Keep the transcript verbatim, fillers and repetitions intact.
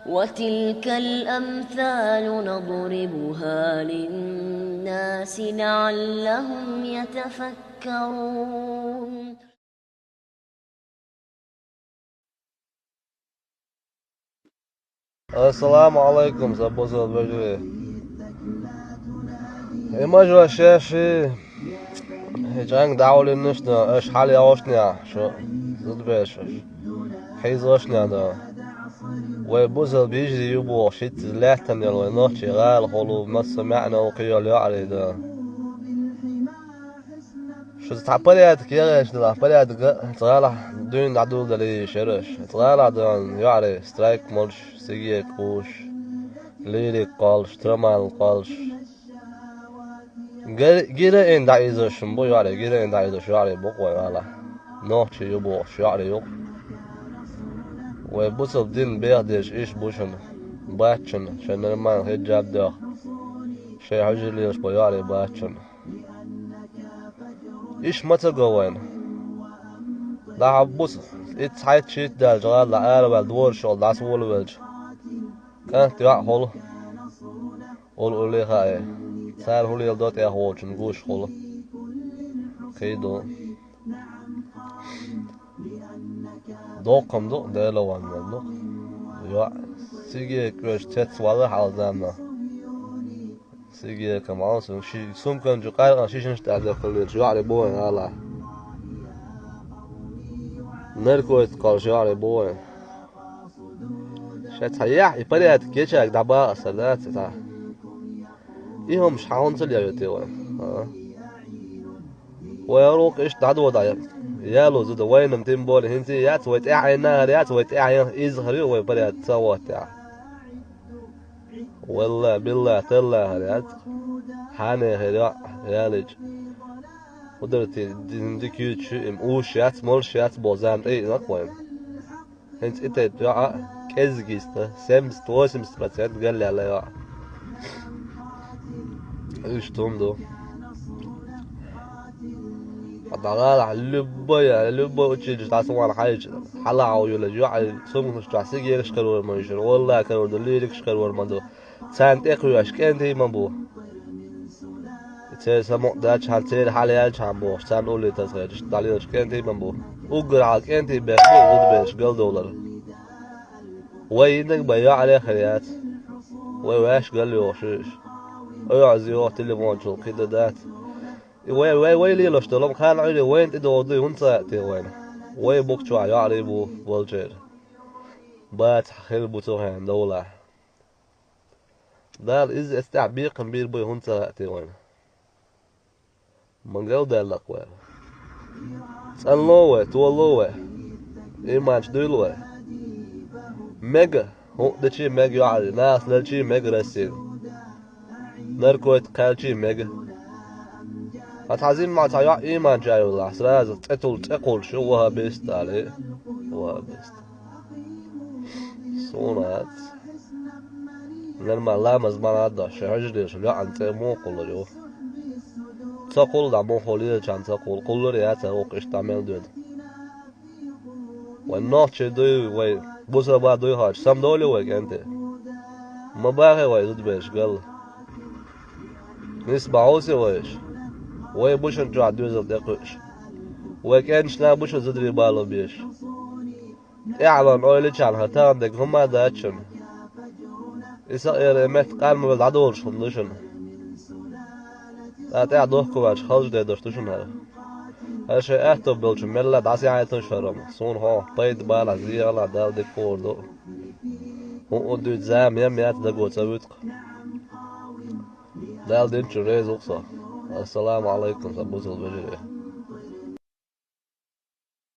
وتلك الأمثال نضربها للناس لعلهم يتفكرون. Ассаламу алайкум, са бусалба вежарий. Имажо шаьшший, хӀе чӀанг дӀавуллинаш да, аша хьалъяхьошнехь, шо зудабераш аша хьийзошнехь да. Вай бусалба вежарий ю бохуш, хӀинца лаьттан йолу вай нохчийн гӀалахула массо а маьӀна кхийолу йоӀарий да. Шуьца цхьа порядок яхьеш делахь, порядок а, цу гӀалахь дуьйна дӀадуладелла йиш яра аша. Цу гӀалахь дан йоӀарий страйк молуш, сигареташ кхуьуш, лирика кхоллуш, трамал кхоллуш. Гер-, героин дӀаийзош бу йоӀарий, героин дӀаийзош йоӀарий бу-кх вай гӀалахь. Нохчий ю бохуш йоӀарий ю-кх. Вай бусалба дин беха дезаш иша бу шуна. Бац шуна, шайн нормально хиджаб а доху, шайн хьуьжар лелаш болу йоӀарий бац шуна. Иша ма ца го вайна. Дахьа буса, итт цхьайтта шийтта даьлча гӀала араваьлла двораш йолу дӀасаволавелча, кӀант йоӀ хуьлу, уллу улле хаьа. Цара хӀун леладо тӀехволчун гуш хуьлу. Кхин ду. Доккха-м ду, Делан ван мел ду. ЙоӀ, сигареташ кхуьуш цецвала хьалха заманахь. Сигареташ ма алсун, ши сумкан чу къаьркъа шишанаш тӀехь дехкаллераш йоӀарий бу вайн гӀалахь. Наркотик кхоллуш йоӀарий бу вайн. Ша цхьа яхь, и порядок ечаьрга дӀабакъа аса дац цхьа. И хӀумаш хьан хӀунда ца леладо те вайн? А? Вай гӀур ву-кх иштта дӀадода яло зуда, вайна-м тем более хӀинца а яц, вай тӀаьхьенна а хӀара яц, вай тӀаьхьенна иза хӀара ю, вай порядок ца гӀоттехь. Валлахь, биллахь, таллахь, хӀара яц. Хьанехира йоӀ ялийча. Кху дара те дин дика юьйцуш ю, и уьш яц, молуш яц боху зама тӀеиъна-кх вайна. ХӀинца и тайпа йоӀ а кӀеззиг йиста, семьдесят-восемьдесят процент галъяьлла йоӀ. Иштта хӀума ду. Ткъа дӀагӀалахь, любой, любой училище дӀасавахана хьаьжча, хьалахьа юьллучу йоӀарийн сумканаш чохь сигареташ карор ма ю шуна, валлахь карор ду, лирикаш карор ма ду. Царна тӀекхоьхьуш кӀентий ма бу. Церан самукъа даьлчхьана, церан хьал яьлчхьана бохуш, царна улле тасахеташ дӀалелаш кӀентий ма бу. Уггар хьалха кӀентий беш бу зудабераш галдовлар. Вай йинарг бен йоӀарий а хир яц. Вай ваьш галйохуш ю уьш. ОьгӀаз йоху телефончул кхин дан дац. И вай, вай, вай лелош долу-м кхарна Ӏуьйре вайна тӀедогӀу дуй, хӀунда ца хаьа те вайна? Вай букъ чохь йоӀарий бу болчеран. Бацахь хир бу цу хенахь довлахь. Дала иза эцу тӀехь бекхам бийр буй, хӀунда ца хаьа те вайна? Ма галдаьлла-кх вай. ЦӀанло вай, толо вай. Иманчу дуьйла вай. Мега, хӀуъа дечий мега йоӀарий, нахаца лелчий мега Россина. Наркотик кхаьлчий мега. Ткъа цхьа зимма цхьа йоӀ иманчу а йолахь, сразу цӀе тулла цӀе кхуллуш ю, ваххабист а олий. Ваххабист. Суна хаьа. Нормально ламаз ма-ладо, шайн хьуьжарера шун йоӀана цӀе муха кхуллур ю? Ца кхуллу, дӀа муха лелачарна ца кхуллу, кхуллур а яц, вукху иштта дӀа мел доьду. Вай нохчий дуй, вай бусалба дуй хьаьжча, самадовлий вай кӀентий? Ма бахий вай зудабераш галла. Нисбахьуси вайша? Вай бу шуна чохь доьзал тӀекхуьуш. Вай кӀенташна бу шуна зударий бало беш. ТӀаьхьалонан ойла йичхьана, хӀара тахана дерг хӀума а дац шуна. И сан эр, и метта къармавелла дӀадолуш хӀума ду шуна. ТӀаккха тӀаьхьа дохко ваьлча, халжа дедош ду шуна хӀара. ХӀара шайн аьтто болчу мелла а дӀасаяхьийталаш хӀара хӀума. Суна хьо пайда балахь, зехалахь, Дала дика хуур ду. ХӀуъа дуьйцу зама ем яц, даго ца вуьту-кх. Дала динчуьра реза ву-кх со. Ассаламу алайкум, сан бусалба вежарий.